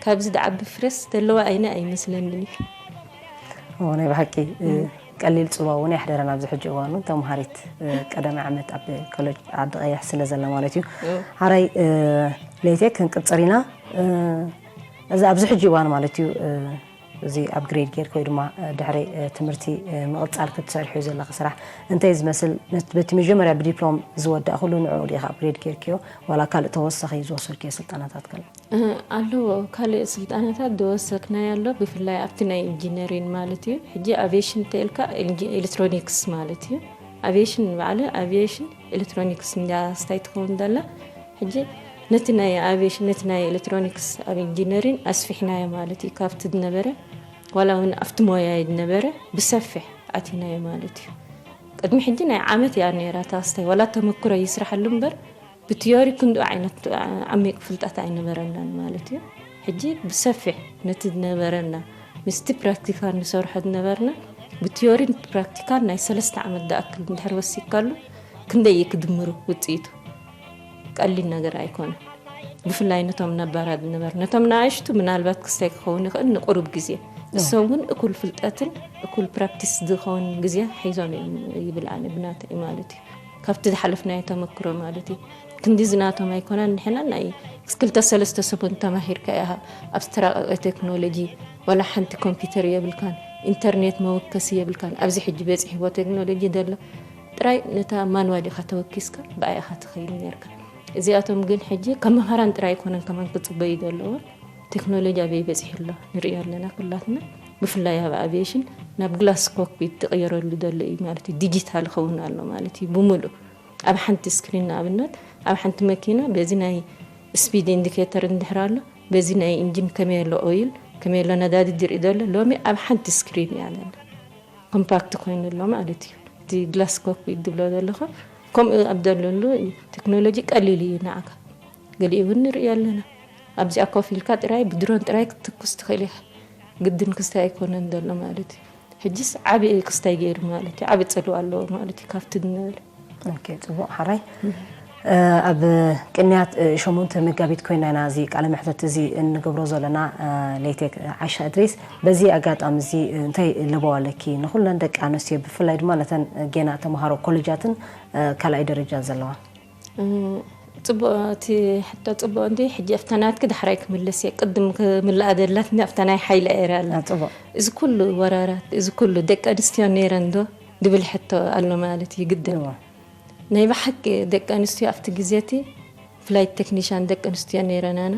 ካብዚ ድዓቢ ፍረስ ዘለዋ ኣይነ ኣይመስለንን እዩ። እዎ ናይ ብሓቂ ቀሊል ፅዋ እውን የሕደረና ኣብዚ ሕጂ እዋን እውን ተምሃሪት ቀዳማይ ዓመት ኣብ ኮሌጅ ዓዲ ቀይሕ ስለ ዘላ ማለት እዩ። ሓራይ ሌቴ ክንቅፅር ኢና። እዚ ኣብዚ ሕጂ እዋን ማለት እዩ እዚ ኣፕግሬድ ጌርክ ወይ ድማ ድሕሪ ትምህርቲ ምቕፃል ክትሰርሑ ዘለኺ ስራሕ እንታይ ዝመስል? በቲ መጀመርያ ብዲፕሎም ዝወዳእክሉ ንዕኡ ዲኻ ኣፕግሬድ ጌርክዮ ዋላ ካልእ ተወሳኺ ዝወሰድክዮ ስልጠናታት ከሎ? ኣለዎ፣ ካልእ ስልጠናታት ዝወሰድናዮ ኣሎ። ብፍላይ ኣብቲ ናይ ኢንጂነሪን ማለት እዩ። ሕጂ ኣቪዬሽን እንተኢልካ ኤሌክትሮኒክስ ማለት እዩ። ኣቪዬሽን ንባዕሉ ኣቪዬሽን ኤሌክትሮኒክስ እንዳስታይ ትኸውን ዘላ። ሕጂ ነቲ ናይ ኣቪዬሽን ነቲ ናይ ኤሌክትሮኒክስ ኣብ ኢንጂነሪን ኣስፊሕናዮ ማለት እዩ። ካብቲ ዝነበረ ዋላ እውን ኣብቲ ሞያ ዝነበረ ብሰፊሕ ኣቲናዮ ማለት እዩ። ቅድሚ ሕጂ ናይ ዓመት እያ ነይራ እታ ስታይ ዋላ ተመክሮ ይስራሓሉ እምበር ብቲዮሪ ክንድኡ ዓይነት ዓሚቕ ፍልጠት ኣይነበረናን ማለት እዩ። ሕጂ ብሰፊሕ ነቲ ዝነበረና ምስቲ ፕራክቲካል ንሰርሖ ዝነበርና ብቲዮሪን ፕራክቲካል ናይ ሰለስተ ዓመት ዝኣክል እንድሕር ወሲድካሉ ክንደይ እዩ ክድምሩ ውፅኢቱ? ቀሊል ነገር ኣይኮነ። ብፍላይ ነቶም ነባራት ዝነበር ነቶም ንኣሽቱ ምናልባት ክስታይ ክኸውን ይኽእል ንቁሩብ ግዜ እሶም እውን እኩል ፍልጠትን እኩል ፕራክቲስ ዝኸውን ግዜ ሒዞም እዮም ይብል ኣነ ብናተይ ማለት እዩ። ካብቲ ዝሓለፍናዮ ተመክሮ ማለት እዩ። ክንዲ ዝናቶም ኣይኮነን። ንሕና ናይ ክልተ ሰለስተ ሰሙን ተማሂርካ ኢኻ ኣብ ዝተራቀቀ ቴክኖሎጂ ዋላ ሓንቲ ኮምፒውተር የብልካን፣ ኢንተርኔት መወከሲ የብልካን። ኣብዚ ሕጂ በፂሕዎ ቴክኖሎጂ ዘሎ ጥራይ ነታ ማንዋል ኢኻ ተወኪስካ ብኣ ኢኻ ትኸይድ ነርካ። እዚኣቶም ግን ሕጂ ካብ መምህራን ጥራይ ኣይኮነን ከማን ክፅበዩ ዘለዎም። ቴክኖሎጂ ኣበይ በፂሑ ኣሎ ንሪኦ ኣለና ኩላትና። ብፍላይ ኣብ ኣቪዬሽን ናብ ግላስ ኮክፒት ዝቕየረሉ ዘሎ እዩ ማለት እዩ። ዲጂታል ይኸውን ኣሎ ማለት እዩ ብምሉእ። ኣብ ሓንቲ ስክሪን ንኣብነት ኣብ ሓንቲ መኪና በዚ ናይ ስፒድ ኢንዲኬተር እንድሕር ኣሎ በዚ ናይ ኢንጂን ከመይ ኣሎ ኦይል ከመይ ኣሎ ነዳዲ ዝርኢ ዘሎ ሎሚ ኣብ ሓንቲ ስክሪን እያ ዘላ። ኮምፓክት ኮይኑ ኣሎ ማለት እዩ። እቲ ግላስ ኮክፒት ዝብሎ ዘለኹ ከምኡ ኣብ ዘለሉ እዩ። ቴክኖሎጂ ቀሊል እዩ ንዓካ። ገሊኡ እውን ንርኢ ኣለና። ኣብዚኣ ኮፍ ኢልካ ጥራይ ብድሮን ጥራይ ክትትኩስ ትኽእል ኢኻ። ግድን ክስታይ ኣይኮነን ዘሎ ማለት እዩ። ሕጅስ ዓቢ ክስታይ ገይሩ ማለት እዩ። ዓቢ ጽልዋ ኣለዎ ማለት እዩ ካብቲ ንብል። ኦኬ፣ ጽቡቕ ሓራይ። ኣብ ቅንያት ሸሞንተ መጋቢት ኮይና ኢና እዚ ቃለ መሕተት እዚ እንገብሮ ዘለና። ሌቴክ ዓይሻ እድሪስ፣ በዚ ኣጋጣሚ እዚ እንታይ ለበዋ ኣለኪ ንኹለን ደቂ ኣንስትዮ ብፍላይ ድማ ነተን ጌና ተምሃሮ ኮሌጃትን ካልኣይ ደረጃን ዘለዋ? ጽቡቕ፣ እቲ ሕቶ ጽቡቕ እንዲ። ሕጂ ኣብታ ናትኪ ዳሕራይ ክምልስ እየ። ቅድም ክምልኣ ደላትኒ ኣብታ ናይ ሓይሊ ኤረ ኣላ። ጽቡቕ። እዚ ኩሉ ወራራት፣ እዚ ኩሉ ደቂ ኣንስትዮ ነይረን ዶ ድብል ሕቶ ኣሎ ማለት እዩ ግድን። እዋ። ናይ ብሓቂ ደቂ ኣንስትዮ ኣብቲ ግዜ እቲ ፍላይት ቴክኒሻን ደቂ ኣንስትዮ ነይረናና፣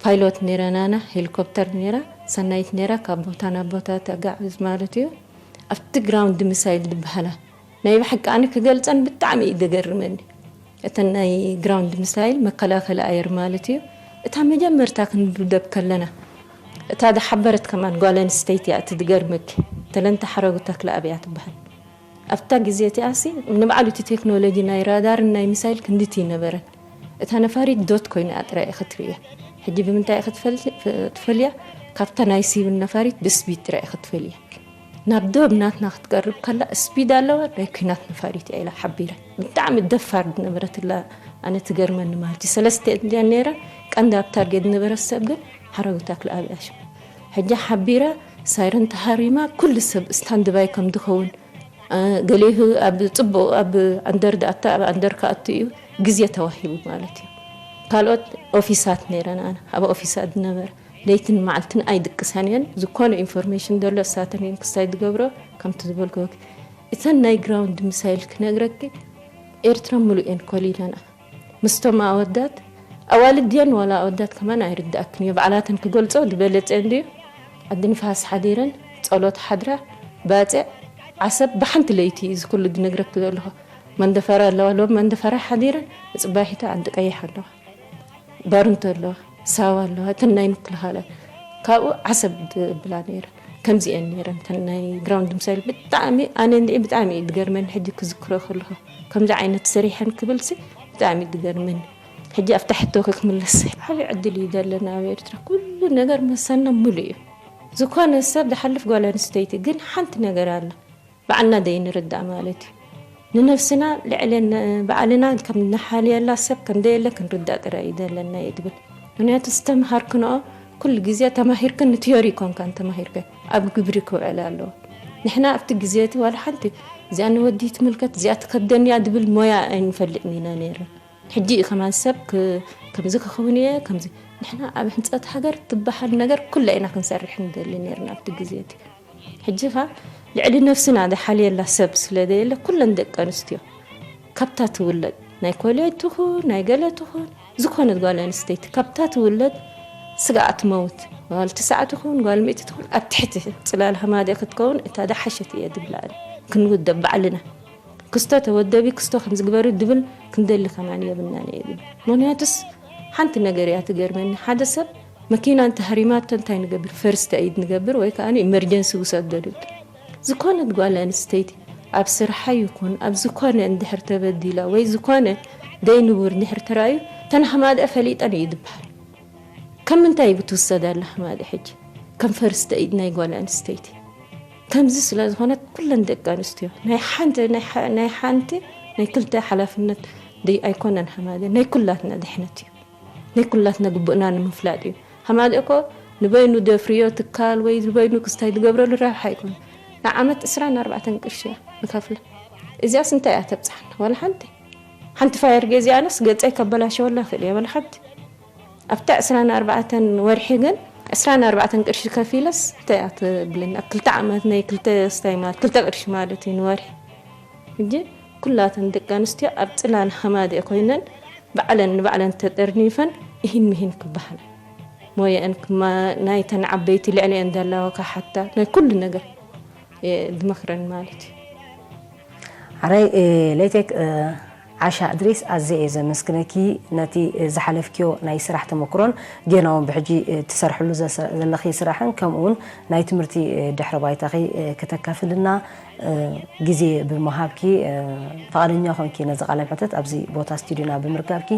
ፓይሎት ነይረናና፣ ሄሊኮፕተር ነይራ፣ ሰናይት ነይራ፣ ካብ ቦታ ናብ ቦታ ተጋዕዝ ማለት እዩ። ኣብቲ ግራውንድ ሚሳይል ዝበሃላ ናይ ብሓቂ ኣነ ክገልጸን ብጣዕሚ እዩ ዘገርመኒ። እተን ናይ ግራውንድ ሚሳይል መከላኸሊ ኣየር ማለት እዩ። እታ መጀመርታ ክንድብደብ ከለና እታ ዝሓበረት ከማን ጓል ኣንስተይቲ እያ። እቲ ዝገርመኪ ተለንተ ሓረጉ ተክለ ኣብያ ትበሃል። ኣብታ ግዜ እቲኣሲ ንባዕሉ እቲ ቴክኖሎጂ ናይ ራዳርን ናይ ሚሳይል ክንድቲ ይነበረን። እታ ነፋሪት ዶት ኮይና እያ ጥራይ ክትርእያ። ሕጂ ብምንታይ ክትፈልያ? ካብታ ናይ ሲቪል ነፋሪት ብስፒድ ጥራይ ክትፈልያ። ናብ ዶብ ናትና ክትቀርብ ከላ ስፒድ ኣለዋ፣ ናይ ኩናት ነፋሪት እያ ኢላ ሓቢራ። ብጣዕሚ ደፋር ዝነበረት ላ ኣነ ትገርመኒ ማለት እዩ። ሰለስተ እንድያ ነይረን፣ ቀንዲ ኣብ ታርጌት ዝነበረት ሰብ ግን ሓረጉ ታክለ ኣብያ ሽም። ሕጂ ሓቢራ ሳይረን ተሃሪማ ኩሉ ሰብ ስታንድባይ ከም ዝኸውን፣ አ፣ ገሊሁ ኣብ ጽቡቕ ኣብ ኣንደር ዝኣታ ኣብ ኣንደር ክኣቱ እዩ ግዜ ተዋሂቡ ማለት እዩ። ካልኦት ኦፊሳት ነይረን፣ ኣነ ኣብ ኦፊሳት ዝነበረ ለይትን መዓልትን ኣይድቅሳን እየን። ዝኾነ ኢንፎርሜሽን ዘሎ እሳተን እየን ክስታይ ዝገብሮ። ከምቲ ዝበልኩ እተን ናይ ግራውንድ ሚሳይል ክነግረኪ ኤርትራ ሙሉእ እየን ኮሊለና ምስቶም ኣወዳት። ኣዋልድ ድየን ዋላ ኣወዳት ከማን ኣይርድኣክን እዩ። ባዕላተን ክገልጾ ዝበለጸ እንድዩ። ዓዲ ንፋስ ሓዲረን ጸሎት ሓድራ ባጽዕ ዓሰብ ብሓንቲ ለይቲ እዚ ኩሉ ዝነግረክ ዘለኹ። መንደፈራ ኣለዋ፣ ሎም መንደፈራ ሓዲረን፣ ጽባሒታ ዓዲ ቀይሕ ኣለዋ፣ ባርንቶ ኣለዋ፣ ሳዋ ኣለዋ፣ እተን ናይ ምክልኻላት ካብኡ ዓሰብ ዝብላ ነይረን። ከምዚአን ነይረን እተን ናይ ግራውንድ ምሳይል። ብጣዕሚ ኣነ እንድዒ ብጣዕሚ እዩ ዝገርመኒ ሕጂ ክዝክሮ ከለኹ፣ ከምዚ ዓይነት ሰሪሐን ክብልሲ ብጣዕሚ እዩ ዝገርመኒ። ሕጂ ኣብታ ሕቶኺ ክምለስ፣ ዓብዪ ዕድል እዩ ዘለና ኣብ ኤርትራ። ኩሉ ነገር መሰና ሙሉእ እዩ። ዝኾነ ሰብ ዝሓልፍ ጓል ኣንስተይቲ ግን ሓንቲ ነገር ኣላ። ባዕልና ደይንርዳእ ማለት እዩ። ንነብስና ልዕሊ ነ-፣ ባዕልና ከም ንሓልየላ ሰብ ከም ደየለ ክንርዳእ ጥራይ እዩ ዘለና እየ ዝብል። ምክንያቱ ዝተምሃርክንኦ ኩሉ ግዜ ተማሂርክን ንቲዮሪ ኮንካን ተማሂርከ ኣብ ግብሪ ክውዕል ኣለዎ። ንሕና ኣብቲ ግዜ እቲ ዋላ ሓንቲ እዚኣ ንወዲ ትምልከት፣ እዚኣ ትከብደኒ እያ ዝብል ሞያ ኣይንፈልጥን ኢና ነይርና። ሕጂ እዩ ከማን ሰብ ክ-፣ ከምዚ ክኸውን እየ፣ ከምዚ። ንሕና ኣብ ህንጸት ሃገር ትበሃል ነገር ኩላ ኢና ክንሰርሕ ንደሊ ነይርና ኣብቲ ግዜ እቲ። ሕጂ ኸ ልዕሊ ነፍስና ዝሓልየላ ሰብ ስለ ዘየለ ኩለን ደቂ ኣንስትዮ ካብታ ትውለድ ናይ ኮሌጅ ትኹን ናይ ገለ ትኹን ዝኾነት ጓል ኣንስተይቲ ካብታ ትውለድ ስጋኣ ትመውት ጓል ትስዓ ትኹን ጓል ሚእቲ ትኹን ኣብ ትሕቲ ጽላል ሃማደ ክትከውን እታ ዝሓሸት እየ ዝብላ ኣነ። ክንውደብ ባዕልና ክስቶ ተወደቢ ክስቶ ከም ዝግበሩ ድብል ክንደሊ ከማን የብልናን እየ ድብል። ምክንያቱስ ሓንቲ ነገር እያ ትገርመኒ። ሓደ ሰብ መኪና እንተሃሪማቶ እንታይ ንገብር? ፈርስት ኤይድ ንገብር ወይ ከዓ ኢመርጀንሲ ውሰዶ ድብል። ዝኾነት ጓል ኣንስተይቲ ኣብ ስርሓ ይኹን ኣብ ዝኾነ እንድሕር ተበዲላ ወይ ዝኾነ ደይንቡር እንድሕር ተራእዩ ተን ሃማድአ ፈሊጠን እዩ ዝበሃል። ከም ምንታይ እዩ ብትውሰድ ኣላ ሃማድአ ሕጂ? ከም ፈርስት ኤይድ ናይ ጓል ኣንስተይቲ። ከምዚ ስለ ዝኾነት ኩለን ደቂ ኣንስትዮ ናይ ሓንቲ ናይ ሓ-፣ ናይ ሓንቲ ናይ ክልተ ሓላፍነት ደይ ኣይኮነን ሃማድአ ናይ ኩላትና ድሕነት እዩ። ናይ ኩላትና ግቡእና ንምፍላጥ እዩ። ሃማድአ እኮ ንበይኑ ደፍርዮ ትካል ወይ ንበይኑ ክስታይ ዝገብረሉ ረብሓ ኣይኮነ። ንዓመት ዕስራን ኣርባዕተን ቅርሺ እያ ንከፍላ። እዚኣስ እንታይ እያ ተብጽሓና? ዋላ ሓንቲ። ሓንቲ ፋየር ገዚኣነስ ገጸይ ከበላሸወላ ክእል እየ። ዋላ ሓንቲ። ኣብታ ዕስራን ኣርባዕተን ወርሒ ግን ዕስራን ኣርባዕተን ቅርሺ ከፊለስ እንታይ እያ ትብለኒ? ኣብ ክልተ ዓመት ናይ ክልተ ስታይ ማለት ክልተ ቅርሺ ማለት እዩ ንወርሒ። ሕጂ ኩላተን ደቂ ኣንስትዮ ኣብ ጽላል ሃማድአ ኮይነን ባዕለን ንባዕለን ተጠርኒፈን እሂን ምሂን ክበሃላ። ሞየአን ክማ ናይተን ዓበይቲ ልዕሊአን ዘላወ ካሓታ ናይ ኩሉ ነገር እየ ዝመኽረን ማለት እዩ። ሓራይ እ፣ ሌቴክ እ፣ ዓሻ እድሪስ ኣዝየ እየ ዘመስግነኪ ነቲ እ፣ ዝሓለፍክዮ ናይ ስራሕ ተመክሮን ጌና እውን ብሕጂ እ፣ ትሰርሕሉ ዘሰ- ዘለኺ ስራሕን ከምኡ እውን ናይ ትምህርቲ እ፣ ድሕረ ባይታኺ እ፣ ክተካፍልና እ፣ ግዜ ብምሃብኪ እ፣ ፈቓደኛ ኮንኪ ነዚ ቃለ መሕተት ኣብዚ ቦታ ስቱዲዮና ብምርካብኪ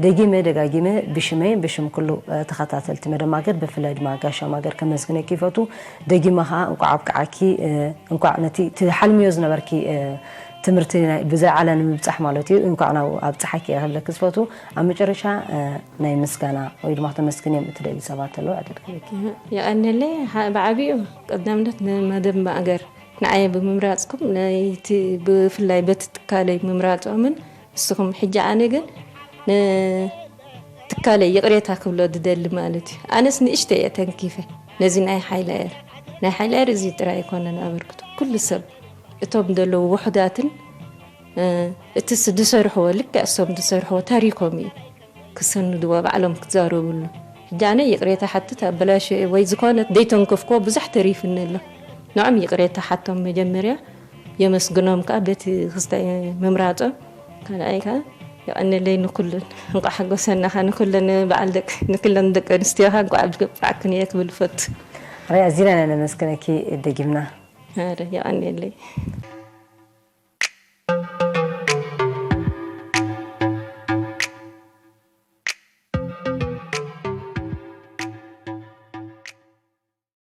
ደጊመ ደጋጊመ ብሽመይ ብሽም ኩሉ እ፣ ተኸታተልቲ መደብ ማገር ብፍላይ ድማ ጋሻ ማገር ከመስግነኪ ይፈቱ። ደጊመ ከዓ እንኳዕ ኣብቅዓኪ እ፣ እንኳዕ ነቲ ትሓልምዮ ዝነበርኪ እ፣ ትምህርቲ ናይ- ብዝለዓለ ንምብፃሕ ማለት እዩ እንኳዕ ናብ ኣብፅሓኪ እየ ክብለኪ ዝፈቱ። ኣብ መጨረሻ እ፣ ናይ ምስጋና ወይ ድማ ክተመስግንዮም እትደሊ ሰባት ኣለዉ ዕድል ክህበኪ። የቐንየለይ። ሓ- ብዓቢኡ ቀዳምነት ንመደብ ማእገር ንዓየ ብምምራፅኩም ናይቲ ብፍላይ በቲ ትካለይ ምምራፆምን ንስኹም ሕጂ ኣነ ግን ንትካለይ ይቕሬታ ክብሎ ዝደሊ ማለት እዩ። ኣነስ ንእሽተይ እየ ተንኪፈ ነዚ ናይ ሓይለ ኤር ናይ ሓይለ ኤር እዚ ጥራይ ኣይኮነን ኣበርክቶ ኩሉ ሰብ እቶም ዘለዉ ውሑዳትን እ፣ እቲ ስ- ዝሰርሕዎ ልክዕ እሶም ዝሰርሕዎ ታሪኮም እዩ ክሰንድዎ ባዕሎም ክዛረብሉ። ሕጂ ኣነ ይቕሬታ ሓትት ኣበላሽ ወይ ዝኾነ ዘይተንከፍክዎ ብዙሕ ተሪፍኒ ኣሎ። ንዖም ይቕሬታ ሓቶም መጀመርያ የመስግኖም ከዓ በቲ ክስታይ ምምራጾም ካልኣይ ከዓ የቐንለይ ንኩሉን እንቋዕ ሓጎሰና ኸ ንኩለን በዓል ደቂ ንኩለን ደቂ ኣንስትዮኻ እንቋዕ ብግብዓክን እየ ክብል ፈቱ። ራይ ኣዚና ኢና ነመስግነኪ ደጊምና። ኣረ የቐንየለይ።